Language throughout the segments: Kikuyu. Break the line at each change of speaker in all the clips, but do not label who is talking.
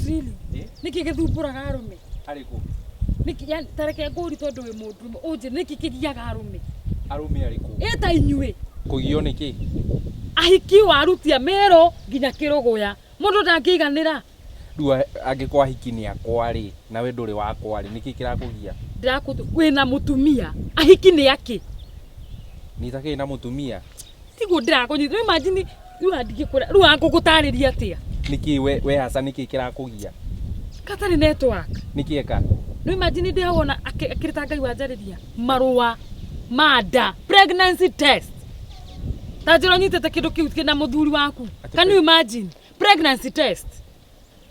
Really?
Eh?
Nĩkĩ gĩthumbũraga arũme?
Arĩkũ?
Nĩkĩ yani ta reke ngũri tondũ wĩ mũndũrũme ũnjĩre nĩkĩ kĩgiaga arũme?
Arũme arĩkũ?
Ĩ ta inyuĩ
Kũgio nĩ kĩ?
Ahiki warutia Meru nginya Kĩrũgũya mũndũ ndangĩiganĩra.
Rĩu angĩkorwo ahiki nĩ akwa rĩ, na we ndũrĩ wakwa rĩ, nĩkĩ kĩrakũgia?
Ndĩrakũtu wĩna mũtumia ahiki nĩ akĩ?
Niĩ itakĩrĩ na mũtumia.
Tiguo ndĩrakũnyita rĩu imagine rĩu ndingĩkwĩra rĩu ngũgũtarĩria atĩa?
Nĩkĩ we we hasa nĩkĩ kĩrakũgia?
Gatarĩ network.
Nĩkĩ eka?
Rĩu imagine ndĩ hau ona akĩrĩ ta Ngai wanjarĩria marũa ma nda pregnancy test. Ta njĩra ũnyitĩte kĩndũ kĩu kĩna mũthuri waku. Can you imagine? Pregnancy test.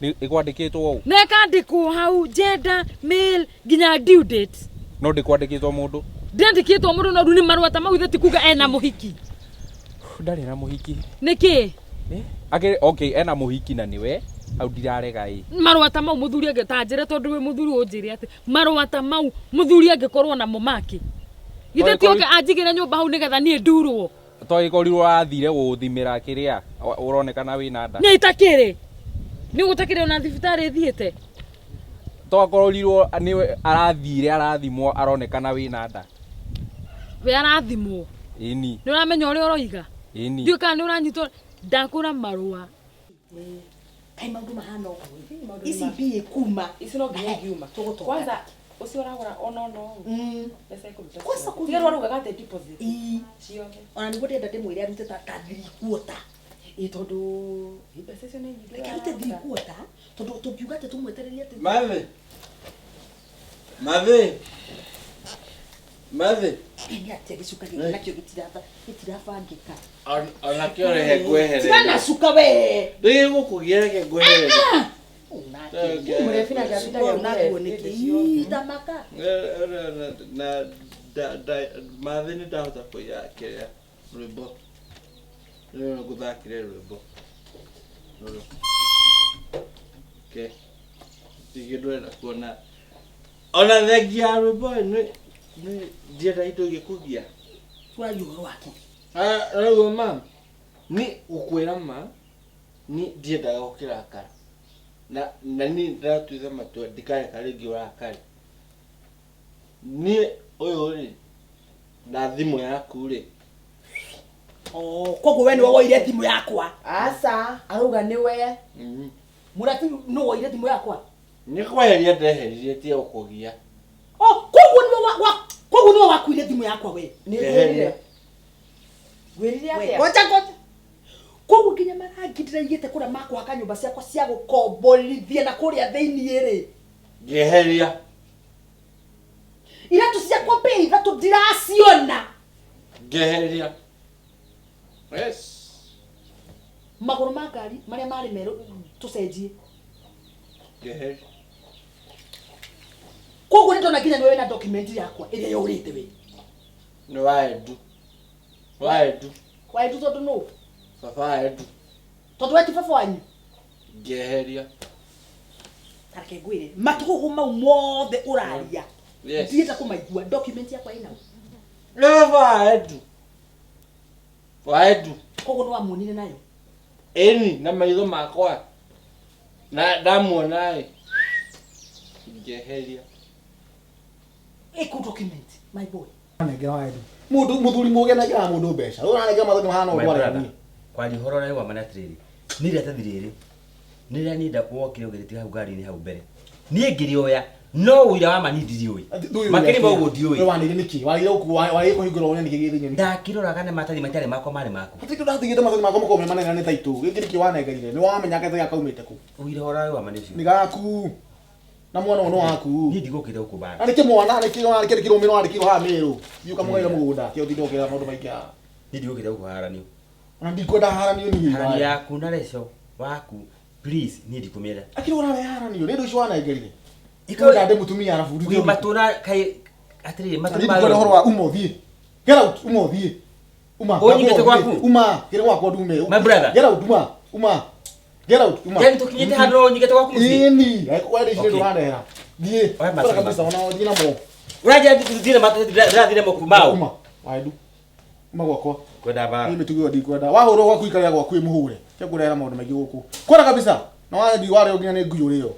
Nĩ ĩkwandĩkĩtwo ũũ?
Na ĩkandĩkwo hau gender, male nginya due date.
No ndĩkwandĩkĩtwo mũndũ?
Ndĩandĩkĩtwo mũndũ no rĩu nĩ marũa ta mau ithe ti kuga ena mũhiki.
Ndarĩ na mũhiki.
Nĩkĩ?
Eh? Akĩrĩ okay ena mũhiki na nĩwe hau ndirarega ĩ.
Marũa ta mau mũthuri angĩ ta njĩre tondũ wĩ mũthuri ũnjĩre atĩ marũa ta mau mũthuri angĩkorwo namo make. Githĩ ti oke anjigĩre nyũmba hau nĩgetha niĩ ndurwo.
To ĩkorirwo wathire gũthimĩra kĩrĩa ũronekana wĩna nda.
Nĩ itakĩrĩ. Nĩ gũtakĩrĩ ona thibitarĩ thiĩte.
To akorirwo nĩwe arathire arathimwo aronekana wĩna nda.
We arathimwo.
Ĩni.
Nĩ ũramenya ũrĩa ũroiga?
Ĩni.
Ndiũĩ kana nĩ ũranyitwo ndakũra marũa.
Kaĩ maũndũ mahana ũguo ici mbia kuma
Ici no nginya ingiuma.
Tũgũtonga.
Kwanza ũcio ũragũra ona ona ũũ. Mbeca ĩkũruta.
Kwanza kũruta.
Tiga rwarugaga atĩ deposit.
Ii.
Ciothe.
Ona nĩguo ndĩrenda ndĩmwĩre arute ta 3/4.
Ĩ tondũ mbeca icio nĩ nyingĩ.
Reke arute 3/4 tondũ tũngiuga atĩ tũmwetererie atĩ
Mathi. Mathi. Mathi.
Nĩ atĩa gĩcuka gĩkĩ nakĩo gĩtirabangĩka.
Onakĩo rehe ngweherere.
Tiga na cuka we.
Ndĩgĩgũkũgia reke ngweherere.
Mũrebi nake atindaga
Naguo nĩkĩ? Ii, tamaka.
Na mathi nĩ ndahota kũiya kĩrĩa rwĩmbo. Rĩu ngũthakĩre rwĩmbo. Rũrũ. Okay. Ndigĩ ndũrenda kuona. Ona thengia ya rwĩmbo nĩ ndienda indo igĩkũgia.
Tũraria ũhoro wake.
Rĩu ma ni gũkwĩra ma ni ndiendaga gũkĩrakara. Na na niĩ ndĩratuire matua ndikareka rĩngĩ ũrakare. Niĩ ũyũ rĩ na thimũ yaku rĩ.
Oh, koguo we nĩwe woire thimũ yakwa.
Aca, arauga nĩwe.
Mũrabi nũ woire thimũ yakwa?
Nĩ kweheria ndeheririe tiga gũkũgia.
Oh, koguo nĩwe wa, wa koguo nĩwe wakuire thimũ yakwa we.
Nĩ ngwĩrire. Ngwĩrire
We,
atĩa?
Ngoja ngoja. Koguo nginya marangi ndĩraigĩte kũrĩa makũhaka nyũmba ciakwa cia gũkomborithia na kũrĩa thĩiniĩ rĩ.
Ngeheria.
Iratũ ciakwa mbĩa ithatũ ndiraciona.
Ngeheria. Yes.
Magũrũ ma ngari marĩa marĩ merũ tũcenjie.
Ngeheria.
Koguo nĩ ndona nginya nĩwe wĩna document yakwa ĩrĩa yũrĩte we.
Nĩ wa Edu. Wa Edu.
Wa Edu tondũ nũ?
Baba wa Edu.
Tondũ we ti baba wanyu?
Ngeheria.
Ta reke ngwĩre, matũhũhũ mau mothe ũraria.
Yes.
Ndienda kũmaigua, document yakwa ĩna ũ?
Nĩ baba wa Edu. Wa Edu.
Koguo nĩ wamuonire nayo?
Ĩni, na maitho makwa. Na ndamuona ĩ. Ngeheria.
Ĩkũ document, my boy.
Nengera wa Edu. Mũndũ mũthuri mũgĩ anengeraga mũndũ mbeca. Rĩu ũranengera mathani mahana
My
ũguo
brother,
arĩa niĩ.
kwaria ũhoro ũrĩa wa ma nĩ atĩrĩrĩ, niĩ iratathi rĩrĩ nĩ rĩrĩa niĩ wokire ũgĩrĩtiga hau ngari-inĩ hau mbere, niĩ ngĩrĩoya no ũira wa ma niĩ ndiriũĩ. Makĩria ma ũguo ndiũĩ.
We wanĩire nĩkĩ? Warĩire gũkũ warĩire kũhingũra wone nĩkĩ gĩ thĩinĩ.
Ndakĩroraga nĩ maratathi matarĩ makwa marĩ maku.
Hatirĩ kĩndũ ndatigĩte maratathi makwa makorwo me manene nĩ taitũ. Gĩkĩ nĩkĩ wanengerire? Nĩ wamenya gatathi gaka kaumĩte kũ?
Ũira ũrĩa wa ma nĩ ũcio.
Nĩ gaku. Na mwana ũyũ nĩ waku.
Niĩ ndigũkĩte gũkũ mbara.
Na nĩkĩ mwana nĩkĩ wandĩkĩrwo mĩro wandĩkĩrwo haha Mĩrũ? Thiĩ ũkamũgaĩre mũgũnda kĩo ũtinde ũkĩra maũndũ maingĩ haha.
Niĩ ndigũkĩte gũkũ haranio.
Ona ndikwenda haranio niĩ.
Haranio yaku na Reco waku please niĩ ndikũmĩenda.
Akĩrĩ ũrarehe haranio nĩ indo icio wanengerire.
Ika
Ika ndĩ mũtumia arabu.
Wĩ matũ na kaĩ atĩrĩrĩ matũ
Niĩ ndikwenda ũhoro wa uma ũthiĩ. Get out uma ũthiĩ. Uma.
Ũnyingĩte gwaku?
Uma. Gĩra gwakwa ndume.
My brother.
Get out uma. Uma. Get out uma.
Yaani tũkinyĩte handũ no ũnyingĩte gwaku mũciĩ?
Ĩni. Wende icio
Okay.
ndũranehera. Thiĩ.
Oya
Bora
maratathi
kabisa
maku.
ona thiĩ namo.
Ũranjĩra ndithire ndĩrathire moku mau.
Uma. Waendu. Uma gwakwa.
Kwenda mbara.
Niĩ mĩtugo ĩyo ndikwenda. Wahũrwo gwaku ikarĩra gwaku ĩmũhũre. Tiga kũrehera maũndũ maingĩ gũkũ. Kwenda kabisa. Na wathi warĩo nginya nĩ ngui ũrĩo.